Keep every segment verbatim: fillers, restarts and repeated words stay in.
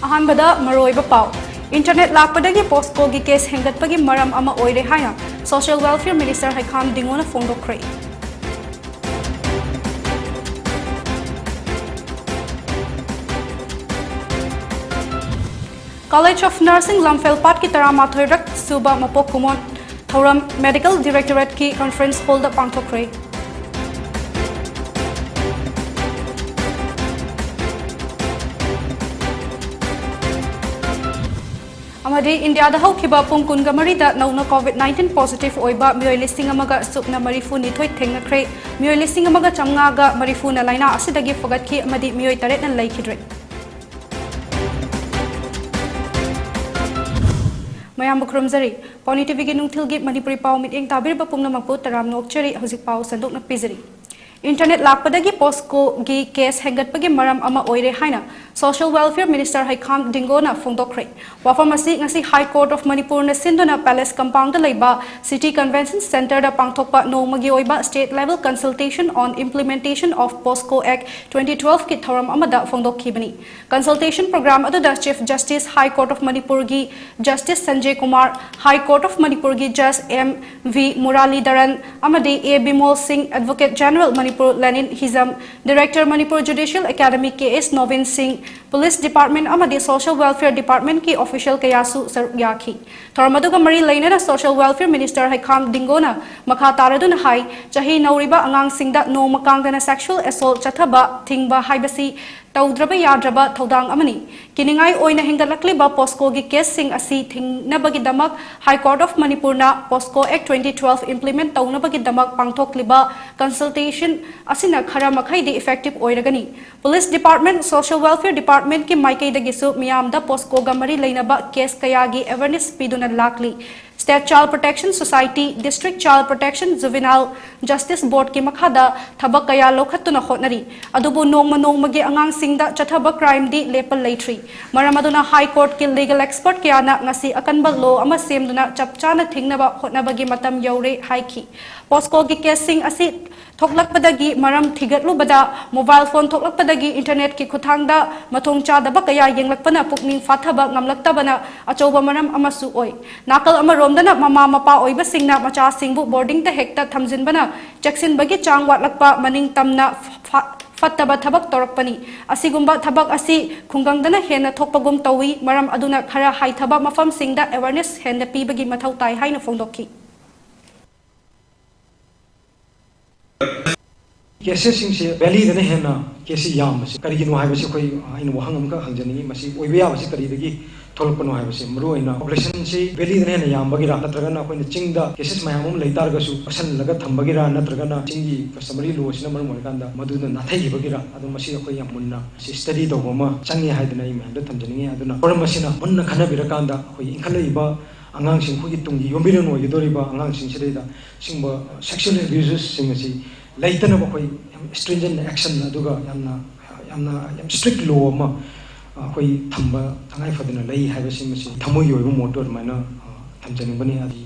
ꯑꯍꯥꯟꯕꯗ ꯃꯔꯨꯑꯣꯏꯕ ꯄꯥꯎ꯫ ꯏꯟꯇꯔꯅꯦꯠ ꯂꯥꯛꯄꯗꯒꯤ ꯄꯣꯁꯀꯣꯒꯤ ꯀꯦꯁ ꯍꯦꯟꯒꯠꯄꯒꯤ ꯃꯔꯝ ꯑꯃ ꯑꯣꯏꯔꯦ ꯍꯥꯏꯅ ꯁꯣꯁꯤꯌꯦꯜ ꯋꯦꯜꯐꯤꯌꯔ ꯃꯤꯅꯤꯁꯇꯔ ꯍꯩꯈꯥꯝ ꯗꯤꯡꯒꯣꯅ ꯐꯣꯡꯗꯣꯛꯈ꯭ꯔꯦ꯫ College of Nursing ꯂꯝꯐꯦꯜꯄꯥꯠꯀꯤ ꯇꯔꯥꯃꯥꯊꯣꯏꯔꯛ ꯁꯨꯕ ꯃꯄꯣꯛ ꯀꯨꯝꯑꯣꯟ ꯊꯧꯔꯝ ꯃꯦꯗꯤꯀꯦꯜ ꯗꯤꯔꯦꯛꯇꯣꯔꯦꯠꯀꯤ ꯀꯟꯐꯔꯦꯟꯁ ꯍꯣꯜꯗ ꯄꯥꯡꯊꯣꯛꯈ꯭ꯔꯦ꯫ ꯑꯃꯗꯤ ꯏꯟꯗꯤꯌꯥꯗ ꯍꯧꯈꯤꯕ ꯄꯨꯡ ꯀꯨꯟꯒ ꯃꯔꯤꯗ ꯅꯧꯅ ꯀꯣꯚꯤꯗ ꯅꯥꯏꯟꯇꯤꯟ ꯄꯣꯖꯤꯇꯤꯚ ꯑꯣꯏꯕ ꯃꯤꯑꯣꯏ ꯂꯤꯁꯤꯡ ꯑꯃꯒ ꯁꯨꯞꯅ ꯃꯔꯤꯐꯨ ꯅꯤꯊꯣꯏ ꯊꯦꯡꯅꯈ꯭ꯔꯦ꯫ ꯃꯤꯑꯣꯏ ꯂꯤꯁꯤꯡ ꯑꯃꯒ ꯆꯥꯝꯃꯉꯥꯒ ꯃꯔꯤꯐꯨꯅ ꯂꯥꯏꯅꯥ ꯑꯁꯤꯗꯒꯤ ꯐꯒꯠꯈꯤ ꯑꯃꯗꯤ ꯃꯤꯑꯣꯏ ꯇꯔꯦꯠꯅ ꯂꯩꯈꯤꯗ꯭ꯔꯦ꯫ ꯃꯌꯥꯝꯕꯨ ꯈꯨꯔꯨꯝꯖꯔꯤ꯫ ꯄꯥꯎꯅꯤ ꯇꯤꯚꯤꯒꯤ ꯅꯨꯡꯊꯤꯜꯒꯤ ꯃꯅꯤꯄꯨꯔꯤ ꯄꯥꯎ ꯃꯤꯠꯌꯦꯡ ꯇꯥꯕꯤꯔꯤꯕ ꯄꯨꯝꯅꯃꯛꯄꯨ ꯇꯔꯥꯝꯅ ꯑꯣꯛꯆꯔꯤ꯫ ꯍꯧꯖꯤꯛ ꯄꯥꯎ ꯁꯟꯗꯣꯛꯅ ꯄꯤꯖꯔꯤ꯫ ꯏꯟꯇꯔꯅꯦꯠ ꯂꯥꯛꯄꯗꯒꯤ ꯄꯣꯁꯀꯣꯒꯤ ꯀꯦꯁ ꯍꯦꯟꯒꯠꯄꯒꯤ ꯃꯔꯝ ꯑꯃ ꯑꯣꯏꯔꯦ ꯍꯥꯏꯅ ꯁꯣꯁꯤꯌꯦꯜ ꯋꯦꯜꯐꯤꯌꯔ ꯃꯤꯅꯤꯁꯇꯔ ꯍꯩꯈꯥꯝ ꯗꯤꯡꯒꯣꯅ ꯐꯣꯡꯗꯣꯛꯈ꯭ꯔꯦ꯫ ꯋꯥꯐꯝ ꯑꯁꯤ ꯉꯁꯤ ꯍꯥꯏ ꯀꯣꯔꯠ ꯑꯣꯐ ꯃꯅꯤꯄꯨꯔꯅ ꯁꯤꯟꯗꯨꯅ ꯄꯦꯂꯦꯁ ꯀꯝꯄꯥꯎꯟꯗ ꯂꯩꯕ ꯁꯤꯇꯤ ꯀꯟꯚꯦꯟꯁꯟ ꯁꯦꯟꯇꯔꯗ ꯄꯥꯡꯊꯣꯛꯄ ꯅꯣꯡꯃꯒꯤ ꯑꯣꯏꯕ State Level Consultation on Implementation of POSCO Act twenty twelve ꯀꯤ ꯊꯧꯔꯝ ꯑꯃꯗ ꯐꯣꯡꯗꯣꯛꯈꯤꯕꯅꯤ꯫ ꯀꯟꯁꯜꯇꯦꯁꯟ ꯄ꯭ꯔꯣꯒ꯭ꯔꯥꯝ ꯑꯗꯨꯗ chief justice high court of ꯃꯅꯤꯄꯨꯔꯒꯤ justice Sanjay Kumar, high court of ꯃꯅꯤꯄꯨꯔꯒꯤ ꯖꯁ ꯑꯦꯝ ꯚꯤ ꯃꯨꯔꯥꯂꯤꯙꯔꯟ ꯑꯃꯗꯤ A Bimol Singh, advocate general Manipur Lenin Hijam, director Manipur judicial academy K S Nobin Singh, police department ꯑꯃꯗꯤ ꯁꯣꯁꯤꯌꯦꯜ ꯋꯦꯜꯐꯤꯌꯔ ꯗꯤꯄꯥꯔꯠꯃꯦꯟꯠꯀꯤ ꯑꯣꯐꯤꯁꯤꯌꯦꯜ ꯀꯌꯥꯁꯨ ꯁꯔꯨꯛ ꯌꯥꯈꯤ꯫ ꯊꯧꯔꯝ ꯑꯗꯨꯒ ꯃꯔꯤ ꯂꯩꯅꯅ ꯁꯣꯁꯤꯌꯦꯜ ꯋꯦꯜꯐꯤꯌꯔ ꯃꯤꯅꯤꯁꯇꯔ ꯍꯩꯈꯥꯝ ꯗꯤꯡꯒꯣꯅ ꯃꯈꯥ ꯇꯥꯔꯗꯨꯅ ꯍꯥꯏ, ꯆꯍꯤ ꯅꯧꯔꯤꯕ ꯑꯉꯥꯡꯁꯤꯡꯗ ꯅꯣꯡꯃ ꯀꯥꯡꯗꯅ ꯁꯦꯛꯁꯨꯋꯦꯜ ꯑꯦꯁꯣꯜꯠ ꯆꯠꯊꯕ ꯊꯤꯡꯕ ꯍꯥꯏꯕꯁꯤ ꯇꯧꯗ꯭ꯔꯕ ꯌꯥꯗ꯭ꯔꯕ ꯊꯧꯗꯥꯡ ꯑꯃꯅꯤ꯫ ꯀꯤꯅꯤꯡꯉꯥꯏ ꯑꯣꯏꯅ ꯍꯦꯟꯒꯠꯂꯛꯂꯤꯕ ꯄꯣꯁꯀꯣꯒꯤ ꯀꯦꯁꯁꯤꯡ ꯑꯁꯤ ꯊꯤꯡꯅꯕꯒꯤꯗꯃꯛ ꯍꯥꯏ ꯀꯣꯔꯠ ꯑꯣꯐ ꯃꯅꯤꯄꯨꯔꯅ ꯄꯣꯁꯀꯣ ꯑꯦꯛ twenty twelve implement ꯇꯧꯅꯕꯒꯤꯗꯃꯛ ꯄꯥꯡꯊꯣꯛꯂꯤꯕ ꯀꯟꯁꯜꯇꯦꯁꯟ ꯑꯁꯤꯅ ꯈꯔ ꯃꯈꯩꯗꯤ ꯏꯐꯦꯛꯇꯤꯚ ꯑꯣꯏꯔꯒꯅꯤ꯫ ꯄꯨꯂꯤꯁ ꯗꯤꯄꯥꯔꯠꯃꯦꯟꯠ, ꯁꯣꯁꯤꯌꯦꯜ ꯋꯦꯜꯐꯤꯌꯔ ꯗꯤꯄꯥꯔꯠꯃꯦꯟꯠꯀꯤ ꯃꯥꯏꯀꯩꯗꯒꯤꯁꯨ ꯃꯤꯌꯥꯝꯗ ꯄꯣꯁꯀꯣꯒ ꯃꯔꯤ ꯂꯩꯅꯕ ꯀꯦꯁ ꯀꯌꯥꯒꯤ ꯑꯦꯋꯦꯔꯅꯦꯁ ꯄꯤꯗꯨꯅ ꯂꯥꯛꯂꯤ꯫ State Child Protection Society, District Child Protection, Juvenile Justice Board ꯀꯤ ꯃꯈꯥꯗ ꯊꯕꯛ ꯀꯌꯥ ꯂꯧꯈꯠꯇꯨꯅ ꯍꯣꯠꯅꯔꯤ꯫ ꯑꯗꯨꯕꯨ ꯅꯣꯡꯃ ꯅꯣꯡꯃꯒꯤ ꯑꯉꯥꯡꯁꯤꯡꯗ ꯆꯠꯊꯕ crime ꯗꯤ ꯂꯦꯞꯄ ꯂꯩꯇ꯭ꯔꯤ꯫ ꯃꯔꯝ ꯑꯗꯨꯅ High Court ꯀꯤ legal expert ꯀꯌꯥꯅ ꯉꯁꯤ ꯑꯀꯟꯕ law ꯑꯃ ꯁꯦꯝꯗꯨꯅ ꯆꯞ ꯆꯥꯅ ꯊꯤꯡꯅꯕ ꯍꯣꯠꯅꯕꯒꯤ ꯃꯇꯝ ꯌꯧꯔꯦ ꯍꯥꯏꯈꯤ꯫ POCSO ꯒꯤ case ꯁꯤꯡ ꯑꯁꯤ ꯊꯣꯛꯂꯛꯄꯗꯒꯤ ꯃꯔꯝ ꯊꯤꯒꯠꯂꯨꯕꯗ, mobile phone ꯊꯣꯛꯂꯛꯄꯗꯒꯤ internet ꯀꯤ ꯈꯨꯠꯊꯥꯡꯗ ꯃꯊꯣꯡ ꯆꯥꯗꯕ ꯀꯌꯥ ꯌꯦꯡꯂꯛꯄꯅ ꯄꯨꯛꯅꯤꯡ ꯐꯥꯊꯕ ꯉꯝꯂꯛꯇꯕꯅ ꯑꯆꯧꯕ ꯃꯔꯝ ꯑꯃꯁꯨ ꯑꯣꯏ꯫ ꯅꯥꯀꯜ ꯑꯃꯔꯣꯝꯗꯅ, ꯃꯃꯥ ꯃꯄꯥ ꯑꯣꯏꯕꯁꯤꯡꯅ ꯃꯆꯥꯁꯤꯡꯕꯨ boarding ꯗ ꯍꯦꯛꯇ ꯊꯝꯖꯤꯟꯕꯅ ꯆꯦꯛꯁꯤꯟꯕꯒꯤ ꯆꯥꯡ ꯋꯥꯠꯂꯛꯄ, ꯃꯅꯤꯡ ꯇꯝꯅ ꯐ-, ꯐꯠꯇꯕ ꯊꯕꯛ ꯇꯧꯔꯛꯄꯅꯤ꯫ ꯑꯁꯤꯒꯨꯝꯕ ꯊꯕꯛ ꯑꯁꯤ ꯈꯨꯡꯒꯪꯗꯅ ꯍꯦꯟꯅ ꯊꯣꯛꯄꯒꯨꯝ ꯇꯧꯏ꯫ ꯃꯔꯝ ꯑꯗꯨꯅ ꯈꯔ ꯍꯥꯏꯊꯕ ꯃꯐꯝꯁꯤꯡꯗ awareness ꯍꯦꯟꯅ ꯄꯤꯕꯒꯤ ꯃꯊꯧ ꯇꯥꯏ ꯍꯥꯏꯅ ꯐꯣꯡꯗꯣꯛꯈꯤ꯫ Cases ꯁꯤꯡꯁꯦ valley ꯗꯅ ꯍꯦꯟꯅ case ꯁꯤ ꯌꯥꯝꯕꯁꯦ ꯀꯔꯤꯒꯤꯅꯣ ꯍꯥꯏꯕꯁꯤ ꯑꯩꯈꯣꯏ, ꯑꯩꯅ ꯋꯥꯍꯪ ꯑꯃꯈꯛ ꯍꯪꯖꯅꯤꯡꯉꯤ꯫ ꯃꯁꯤ ꯑꯣꯏꯕ ꯌꯥꯕꯁꯤ ꯀꯔꯤꯗꯒꯤ ꯊꯣꯛꯂꯛꯄꯅꯣ ꯍꯥꯏꯕꯁꯦ, ꯃꯔꯨꯑꯣꯏꯅ population ꯁꯤ valley ꯗꯅ ꯍꯦꯟꯅ ꯌꯥꯝꯕꯒꯤꯔꯥ, ꯅꯠꯇ꯭ꯔꯒꯅ ꯑꯩꯈꯣꯏꯅ ꯆꯤꯡꯗ cases ꯃꯌꯥꯝ ꯑꯃ ꯂꯩ ꯇꯥꯔꯒꯁꯨ ꯄꯁꯜꯂꯒ ꯊꯝꯕꯒꯤꯔꯥ, ꯅꯠꯇ꯭ꯔꯒꯅ ꯆꯤꯡꯒꯤ customary law ꯁꯤꯅ ꯃꯔꯝ ꯑꯣꯏꯔꯀꯥꯟꯗ ꯃꯗꯨꯅ ꯅꯥꯊꯩꯈꯤꯕꯒꯤꯔꯥ? ꯑꯗꯣ ꯃꯁꯤ ꯑꯩꯈꯣꯏ ꯌꯥꯝ ꯃꯨꯟꯅ ꯁꯤ study ꯇꯧꯕ ꯑꯃ ꯆꯪꯉꯤ ꯍꯥꯏꯗꯅ ꯑꯩ ꯃꯌꯥꯝꯗ ꯊꯝꯖꯅꯤꯡꯉꯤ꯫ ꯑꯗꯨꯅ ꯐꯣꯔꯝ ꯑꯁꯤꯅ ꯃꯨꯟꯅ ꯈꯟꯅꯕꯤꯔꯀꯥꯟꯗ ꯑꯩꯈꯣꯏ ꯏꯟꯈꯠꯂꯛꯏꯕ ꯑꯉꯥꯡꯁꯤꯡ, ꯑꯩꯈꯣꯏꯒꯤ ꯇꯨꯡꯒꯤ ꯌꯨꯝꯕꯤꯔꯦꯟ ꯑꯣꯏꯒꯗꯧꯔꯤꯕ ꯑꯉꯥꯡꯁꯤꯡꯁꯤꯗꯩꯗ ꯁꯤꯒꯨꯝꯕ sexual abuses ꯁꯤꯡ ꯑꯁꯤ ꯂꯩꯇꯅꯕ ꯑꯩꯈꯣꯏ ꯌꯥꯝ stringent action, ꯑꯗꯨꯒ ꯌꯥꯝꯅ, ꯌꯥꯝꯅ ꯌꯥꯝ strict law ꯑꯃ ꯑꯩꯈꯣꯏ ꯊꯝꯕ ꯇꯉꯥꯏ ꯐꯗꯅ ꯂꯩ ꯍꯥꯏꯕꯁꯤꯃꯁꯤ ꯊꯃꯣꯏꯒꯤ ꯑꯣꯏꯕ ꯃꯣꯠꯇ ꯑꯗꯨꯃꯥꯏꯅ, ꯑ, ꯊꯝꯖꯅꯤꯡꯕꯅꯤ꯫ ꯑꯗꯨ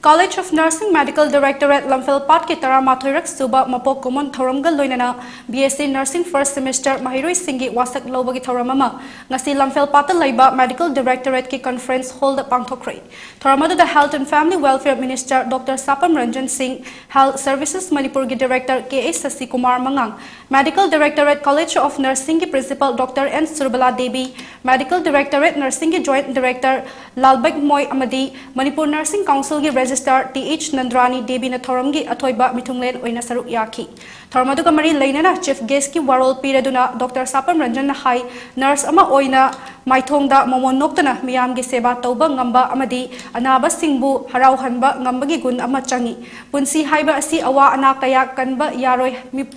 College of Nursing Medical Directorate ꯂꯝꯐꯦꯜꯄꯥꯠꯀꯤ ꯇꯔꯥꯃꯥꯊꯣꯏꯔꯛ ꯁꯨꯕ ꯃꯄꯣꯛ ꯀꯨꯝꯑꯣꯟ ꯊꯧꯔꯝꯒ ꯂꯣꯏꯅꯅ BSc Nursing first semester ꯃꯍꯩꯔꯣꯏꯁꯤꯡꯒꯤ ꯋꯥꯁꯛ ꯂꯧꯕꯒꯤ ꯊꯧꯔꯝ ꯑꯃ ꯉꯁꯤ ꯂꯝꯐꯦꯜꯄꯥꯠꯇ ꯂꯩꯕ Medical Directorate ꯀꯤ conference hall ꯗ ꯄꯥꯡꯊꯣꯛꯈ꯭ꯔꯦ꯫ ꯊꯧꯔꯝ ꯑꯗꯨꯗ Health and Family Welfare Minister Doctor ꯁꯥꯄꯝ Ranjan ꯁꯤꯡ, Health Services ꯃꯅꯤꯄꯨꯔꯒꯤ Director ꯀꯦ ꯑꯦꯁ ꯁꯁꯤꯀꯨꯃꯥꯔ ꯃꯉꯥꯡ, Medical Directorate College of Nursing ꯒꯤ Principal Doctor N Surbala Devi, Medical Directorate Nursing ꯒꯤ Joint Director ꯂꯥꯜꯕꯩꯃꯣꯏ ꯑꯃꯗꯤ Manipur Nursing Council ꯒꯤ Registrar ꯇꯤ ꯑꯩꯆ ꯅꯟꯗ꯭ꯔꯥꯅꯤ ꯗꯦꯕꯤꯅ ꯊꯧꯔꯝꯒꯤ ꯑꯊꯣꯏꯕ ꯃꯤꯊꯨꯡꯂꯦꯟ ꯑꯣꯏꯅ ꯁꯔꯨꯛ ꯌꯥꯈꯤ꯫ ꯊꯧꯔꯝ ꯑꯗꯨꯒ ꯃꯔꯤ ꯂꯩꯅꯅ Chief Guest ꯀꯤ ꯋꯥꯔꯣꯜ ꯄꯤꯔꯗꯨꯅ Doctor ꯁꯥꯄꯝ ꯔꯟꯖꯟꯅ ꯍꯥꯏ, nurse ꯑꯃ ꯑꯣꯏꯅ ꯃꯥꯏꯊꯣꯡꯗ ꯃꯃꯣꯟ ꯅꯣꯛꯇꯨꯅ ꯃꯤꯌꯥꯝꯒꯤ ꯁꯦꯕꯥ ꯇꯧꯕ ꯉꯝꯕ ꯑꯃꯗꯤ ꯑꯅꯥꯕꯁꯤꯡꯕꯨ ꯍꯔꯥꯎꯍꯟꯕ ꯉꯝꯕꯒꯤ ꯒꯨꯟ ꯑꯃ ꯆꯪꯏ꯫ ꯄꯨꯟꯁꯤ ꯍꯥꯏꯕ ꯑꯁꯤ ꯑꯋꯥ ꯑꯅꯥ ꯀꯌꯥ ꯀꯟꯕ ꯌꯥꯔꯣꯏ꯫ ꯃꯤ-,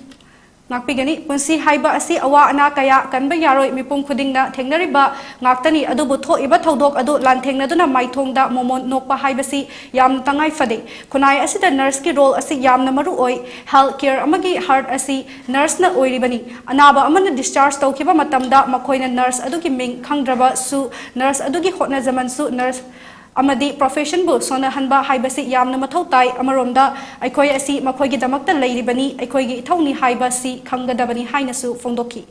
ꯉꯥꯛꯄꯤꯒꯅꯤ꯫ ꯄꯨꯟꯁꯤ ꯍꯥꯏꯕ ꯑꯁꯤ ꯑꯋꯥ ꯑꯅꯥ ꯀꯌꯥ ꯀꯟꯕ ꯌꯥꯔꯣꯏ, ꯃꯤꯄꯨꯝ ꯈꯨꯗꯤꯡꯅ ꯊꯦꯡꯅꯔꯤꯕ ꯉꯥꯛꯇꯅꯤ꯫ ꯑꯗꯨꯕꯨ ꯊꯣꯛꯏꯕ ꯊꯧꯗꯣꯛ ꯑꯗꯨ ꯂꯥꯟꯊꯦꯡꯅꯗꯨꯅ ꯃꯥꯏꯊꯣꯡꯗ ꯃꯣꯃꯣꯟ ꯅꯣꯛꯄ ꯍꯥꯏꯕꯁꯤ ꯌꯥꯝꯅ ꯇꯉꯥꯏ ꯐꯗꯦ꯫ ꯈꯨꯟꯅꯥꯏ ꯑꯁꯤꯗ ꯅꯔꯁꯀꯤ ꯔꯣꯜ ꯑꯁꯤ ꯌꯥꯝꯅ ꯃꯔꯨ ꯑꯣꯏ꯫ ꯍꯦꯜꯊ ꯀꯦꯌꯔ ꯑꯃꯒꯤ ꯍꯥꯔꯠ ꯑꯁꯤ ꯅꯔꯁꯅ ꯑꯣꯏꯔꯤꯕꯅꯤ꯫ ꯑꯅꯥꯕ ꯑꯃꯅ ꯗꯤꯁꯆꯥꯔꯖ ꯇꯧꯈꯤꯕ ꯃꯇꯝꯗ ꯃꯈꯣꯏꯅ ꯅꯔꯁ ꯑꯗꯨꯒꯤ ꯃꯤꯡ ꯈꯪꯗ꯭ꯔꯕꯁꯨ, ꯅꯔꯁ ꯑꯗꯨꯒꯤ ꯍꯣꯠꯅꯖꯃꯟꯁꯨ, ꯅꯔꯁ ꯑꯃꯗꯤ ꯄ꯭ꯔꯣꯐꯦꯁꯟꯕꯨ ꯁꯣꯟꯅꯍꯟꯕ ꯍꯥꯏꯕꯁꯤ ꯌꯥꯝꯅ ꯃꯊꯧ ꯇꯥꯏ꯫ ꯑꯃꯔꯣꯝꯗ ꯑꯩꯈꯣꯏ ꯑꯁꯤ ꯃꯈꯣꯏꯒꯤꯗꯃꯛꯇ ꯂꯩꯔꯤꯕꯅꯤ, ꯑꯩꯈꯣꯏꯒꯤ ꯏꯊꯧꯅꯤ ꯍꯥꯏꯕꯁꯤ ꯈꯪꯒꯗꯕꯅꯤ ꯍꯥꯏꯅꯁꯨ ꯐꯣꯡꯗꯣꯛꯈꯤ꯫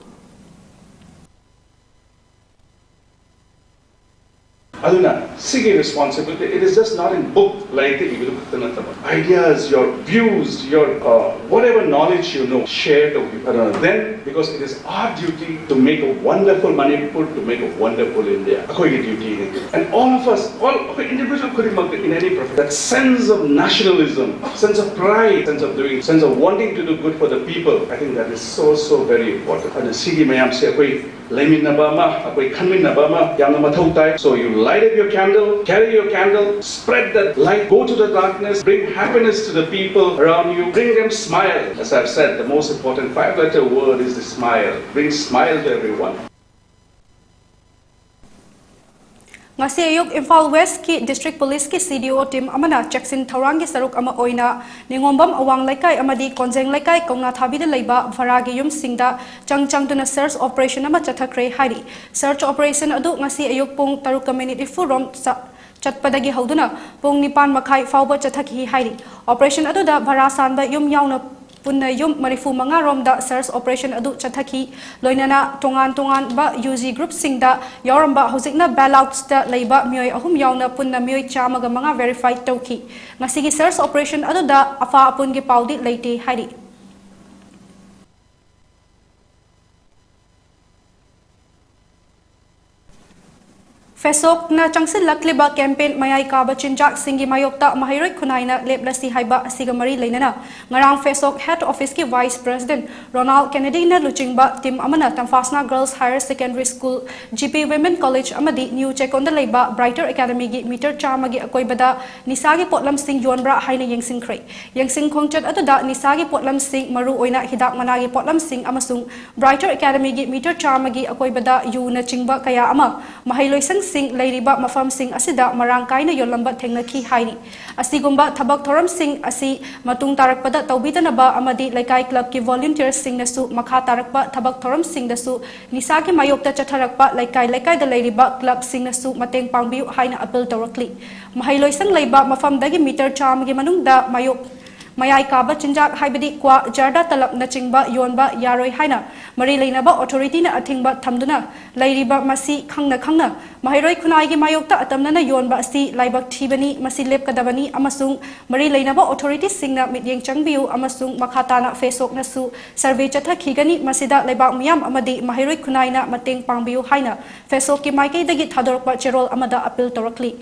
ꯑꯗꯨꯅ ꯁꯤꯒꯤ responsibility, it is just not in book, ꯂꯥꯏꯔꯤꯛꯇ ꯏꯕꯗꯨ ꯈꯛꯇ ꯅꯠꯇꯕ, ideas, your views, your uh, whatever knowledge you know, share ꯇꯧꯕꯤꯌꯨ꯫ ꯑꯗꯨꯅ then, because it is our duty to make a wonderful Manipur, to make a wonderful India. ꯑꯩꯈꯣꯏꯒꯤ duty ꯅꯤ꯫ And all of us, all ꯑꯩꯈꯣꯏ individual ꯈꯨꯗꯤꯡꯃꯛꯇ, in any profession, that sense of nationalism, sense of pride, sense of doing, sense of wanting to do good for the people, I think that is so, so very important. ꯑꯗꯨꯅ ꯁꯤꯒꯤ ꯃꯌꯥꯝꯁꯦ ꯑꯩꯈꯣꯏ ꯂꯩꯃꯤꯟꯅꯕ ꯑꯃ, ꯑꯩꯈꯣꯏ ꯈꯟꯃꯤꯟꯅꯕ ꯑꯃ ꯌꯥꯝꯅ ꯃꯊꯧ ꯇꯥꯏ꯫ So you light up your candle, carry your candle, spread that light, go to the darkness, bring happiness to the people around you, bring them smile. As I've said, the most important five-letter word is the smile. Bring smile to everyone. ꯉꯁꯤ ꯑꯌꯨꯛ ꯏꯝꯐꯥꯜ ꯋꯦꯁꯀꯤ district ꯄꯨꯂꯤꯁꯀꯤ ꯁꯤ ꯗꯤ ꯑꯣ team ꯑꯃꯅ ꯆꯦꯛꯁꯤꯟ ꯊꯧꯔꯥꯡꯒꯤ ꯁꯔꯨꯛ ꯑꯃ ꯑꯣꯏꯅ ꯅꯤꯉꯣꯝꯕꯝ ꯑꯋꯥꯡ ꯂꯩꯀꯥꯏ ꯑꯃꯗꯤ ꯀꯣꯟꯖꯦꯡ ꯂꯩꯀꯥꯏ ꯀꯧꯅꯥꯊꯥꯕꯤꯗ ꯂꯩꯕ ꯚꯔꯥꯒꯤ ꯌꯨꯝꯁꯤꯡꯗ ꯆꯪ ꯆꯪꯗꯨꯅ ꯁꯔꯆ ꯑꯣꯄꯔꯦꯁꯟ ꯑꯃ ꯆꯠꯊꯈ꯭ꯔꯦ ꯍꯥꯏꯔꯤ꯫ ꯁꯔꯆ ꯑꯣꯄꯔꯦꯁꯟ ꯑꯗꯨ ꯉꯁꯤ ꯑꯌꯨꯛ ꯄꯨꯡ ꯇꯔꯨꯛꯀ ꯃꯤꯅꯤꯠ ꯅꯤꯐꯨ ꯔꯣꯝ ꯆ-, ꯆꯠꯄꯗꯒꯤ ꯍꯧꯗꯨꯅ ꯄꯨꯡ ꯅꯤꯄꯥꯟ ꯃꯈꯥꯏ ꯐꯥꯎꯕ ꯆꯠꯊꯈꯤ ꯍꯥꯏꯔꯤ꯫ ꯑꯣꯄꯔꯦꯁꯟ ꯑꯗꯨꯗ ꯚꯔꯥ ꯁꯥꯟꯕ ꯌꯨꯝ ꯌꯥꯎꯅ ꯄꯨꯟꯅ ꯌꯨꯝ ꯃꯔꯤꯐꯨ ꯃꯉꯥ ꯔꯣꯝꯗ ꯁꯔꯆ ꯑꯣꯄꯔꯦꯁꯟ ꯑꯗꯨ ꯆꯠꯊꯈꯤ꯫ ꯂꯣꯏꯅꯅ ꯇꯣꯉꯥꯟ ꯇꯣꯉꯥꯟꯕ ꯌꯨ ꯖꯤ ꯒ꯭ꯔꯨꯞꯁꯤꯡꯗ ꯌꯥꯎꯔꯝꯕ ꯍꯧꯖꯤꯛꯅ ꯕꯦꯜ ꯑꯥꯎꯠꯁꯇ ꯂꯩꯕ ꯃꯤꯑꯣꯏ ꯑꯍꯨꯝ ꯌꯥꯎꯅ ꯄꯨꯟꯅ ꯃꯤꯑꯣꯏ ꯆꯥꯝꯃꯒ ꯃꯉꯥ ꯚꯦꯔꯤꯐꯥꯏ ꯇꯧꯈꯤ꯫ ꯉꯁꯤꯒꯤ ꯁꯔꯆ ꯑꯣꯄꯔꯦꯁꯟ ꯑꯗꯨꯗ ꯑꯐꯥ ꯑꯄꯨꯟꯒꯤ ꯄꯥꯎꯗꯤ ꯂꯩꯇꯦ ꯍꯥꯏꯔꯤ꯫ ꯐꯦꯁꯣꯛꯅ ꯆꯪꯁꯤꯜꯂꯛꯂꯤꯕ ꯀꯦꯝꯄꯦꯟ ꯃꯌꯥꯏ ꯀꯥꯕ ꯆꯤꯟꯖꯥꯛꯁꯤꯡꯒꯤ ꯃꯥꯌꯣꯛꯇ ꯃꯍꯩꯔꯣꯏ ꯈꯨꯟꯅꯥꯏꯅ ꯂꯦꯞꯂꯁꯤ ꯍꯥꯏꯕ ꯑꯁꯤꯒ ꯃꯔꯤ ꯂꯩꯅꯅ ꯉꯔꯥꯡ ꯐꯦꯁꯣꯛ ꯍꯦꯗ ꯑꯣꯐꯤꯁꯀꯤ ꯚꯥꯏꯁ ꯄ꯭ꯔꯦꯁꯤꯗꯦꯟꯠ ꯔꯣꯅꯥꯜ ꯀꯦꯅꯦꯗꯤꯅ ꯂꯨꯆꯤꯡꯕ ꯇꯤꯝ ꯑꯃꯅ ꯇꯝꯐꯥꯁꯅꯥ girls higher secondary school, G P women college ꯑꯃꯗꯤ ꯅ꯭ꯌꯨ ꯆꯦꯀꯣꯟꯗ ꯂꯩꯕ ꯕ꯭ꯔꯥꯏꯇꯔ ꯑꯦꯀꯥꯗꯃꯤꯒꯤ ꯃꯤꯇꯔ ꯆꯥꯝꯃꯒꯤ ꯑꯀꯣꯏꯕꯗ ꯅꯤꯁꯥꯒꯤ ꯄꯣꯠꯂꯝꯁꯤꯡ ꯌꯣꯟꯕ꯭ꯔꯥ ꯍꯥꯏꯅ ꯌꯦꯡꯁꯤꯟꯈ꯭ꯔꯦ꯫ ꯌꯦꯡꯁꯤꯟ ꯈꯣꯡꯆꯠ ꯑꯗꯨꯗ ꯅꯤꯁꯥꯒꯤ ꯄꯣꯠꯂꯝꯁꯤꯡ, ꯃꯔꯨꯑꯣꯏꯅ ꯍꯤꯗꯥꯛ ꯃꯅꯥꯒꯤ ꯄꯣꯠꯂꯝꯁꯤꯡ ꯑꯃꯁꯨꯡ ꯕ꯭ꯔꯥꯏꯇꯔ ꯑꯦꯀꯥꯗꯃꯤꯒꯤ ꯃꯤꯇꯔ ꯆꯥꯝꯃꯒꯤ ꯑꯀꯣꯏꯕꯗ ꯌꯨꯅꯆꯤꯡꯕ ꯀꯌꯥ ꯑꯃ ꯃꯍꯩꯂꯣꯏꯁꯪꯁꯤꯡ ꯂꯩꯔꯤꯕ ꯃꯐꯝꯁꯤꯡ ꯑꯁꯤꯗ ꯃꯔꯥꯡ ꯀꯥꯏꯅ ꯌꯣꯜꯂꯝꯕ ꯊꯦꯡꯅꯈꯤ ꯍꯥꯏꯔꯤ꯫ ꯑꯁꯤꯒꯨꯝꯕ ꯊꯕꯛ ꯊꯧꯔꯝꯁꯤꯡ ꯑꯁꯤ ꯃꯇꯨꯡ ꯇꯥꯔꯛꯄꯗ ꯇꯧꯕꯤꯗꯅꯕ ꯑꯃꯗꯤ ꯂꯩꯀꯥꯏ ꯀ꯭ꯂꯕꯀꯤ ꯚꯣꯂꯨꯟꯇꯤꯌꯔꯁꯤꯡꯅꯁꯨ ꯃꯈꯥ ꯇꯥꯔꯛꯄ ꯊꯕꯛ ꯊꯧꯔꯝꯁꯤꯡꯗꯁꯨ ꯅꯤꯁꯥꯒꯤ ꯃꯥꯌꯣꯛꯇ ꯆꯠꯊꯔꯛꯄ ꯂꯩꯀꯥꯏ ꯂꯩꯀꯥꯏꯗ ꯂꯩꯔꯤꯕ ꯀ꯭ꯂꯕꯁꯤꯡꯅꯁꯨ ꯃꯇꯦꯡ ꯄꯥꯡꯕꯤꯌꯨ ꯍꯥꯏꯅ ꯑꯄꯤꯜ ꯇꯧꯔꯛꯂꯤ꯫ ꯃꯍꯩꯂꯣꯏꯁꯪ ꯂꯩꯕ ꯃꯐꯝꯗꯒꯤ ꯃꯤꯇꯔ ꯆꯥꯝꯃꯒꯤ ꯃꯅꯨꯡꯗ ꯃꯥꯌꯣꯛ ꯃꯌꯥꯏ ꯀꯥꯕ ꯆꯤꯟꯖꯥꯛ ꯍꯥꯏꯕꯗꯤ ꯀ꯭ꯋꯥ, ꯖꯔꯗꯥꯅꯆꯤꯡꯕ ꯌꯣꯟꯕ ꯌꯥꯔꯣꯏ ꯍꯥꯏꯅ ꯃꯔꯤ ꯂꯩꯅꯕ ꯑꯣꯊꯣꯔꯤꯇꯤꯅ ꯑꯊꯤꯡꯕ ꯊꯝꯗꯨꯅ ꯂꯩꯔꯤꯕ ꯃꯁꯤ ꯈꯪꯅ ꯈꯪꯅ ꯃꯍꯩꯔꯣꯏ ꯈꯨꯟꯅꯥꯏꯒꯤ ꯃꯥꯌꯣꯛꯇ ꯑꯇꯝꯅꯅ ꯌꯣꯟꯕ ꯑꯁꯤ ꯂꯥꯏꯕꯛ ꯊꯤꯕꯅꯤ, ꯃꯁꯤ ꯂꯦꯞꯀꯗꯕꯅꯤ ꯑꯃꯁꯨꯡ ꯃꯔꯤ ꯂꯩꯅꯕ ꯑꯣꯊꯣꯔꯤꯇꯤꯁꯤꯡꯅ ꯃꯤꯠꯌꯦꯡ ꯆꯪꯕꯤꯌꯨ ꯑꯃꯁꯨꯡ ꯃꯈꯥ ꯇꯥꯅ ꯐꯦꯁꯣꯛꯅꯁꯨ ꯁꯔꯚꯦ ꯆꯠꯊꯈꯤꯒꯅꯤ, ꯃꯁꯤꯗ ꯂꯩꯕꯥꯛ ꯃꯤꯌꯥꯝ ꯑꯃꯗꯤ ꯃꯍꯩꯔꯣꯏ ꯈꯨꯟꯅꯥꯏꯅ ꯃꯇꯦꯡ ꯄꯥꯡꯕꯤꯌꯨ ꯍꯥꯏꯅ ꯐꯦꯁꯣꯛꯀꯤ ꯃꯥꯏꯀꯩꯗꯒꯤ ꯊꯥꯗꯣꯔꯛꯄ ꯆꯦꯔꯣꯜ ꯑꯃꯗ ꯑꯄꯤꯜ ꯇꯧꯔꯛꯂꯤ꯫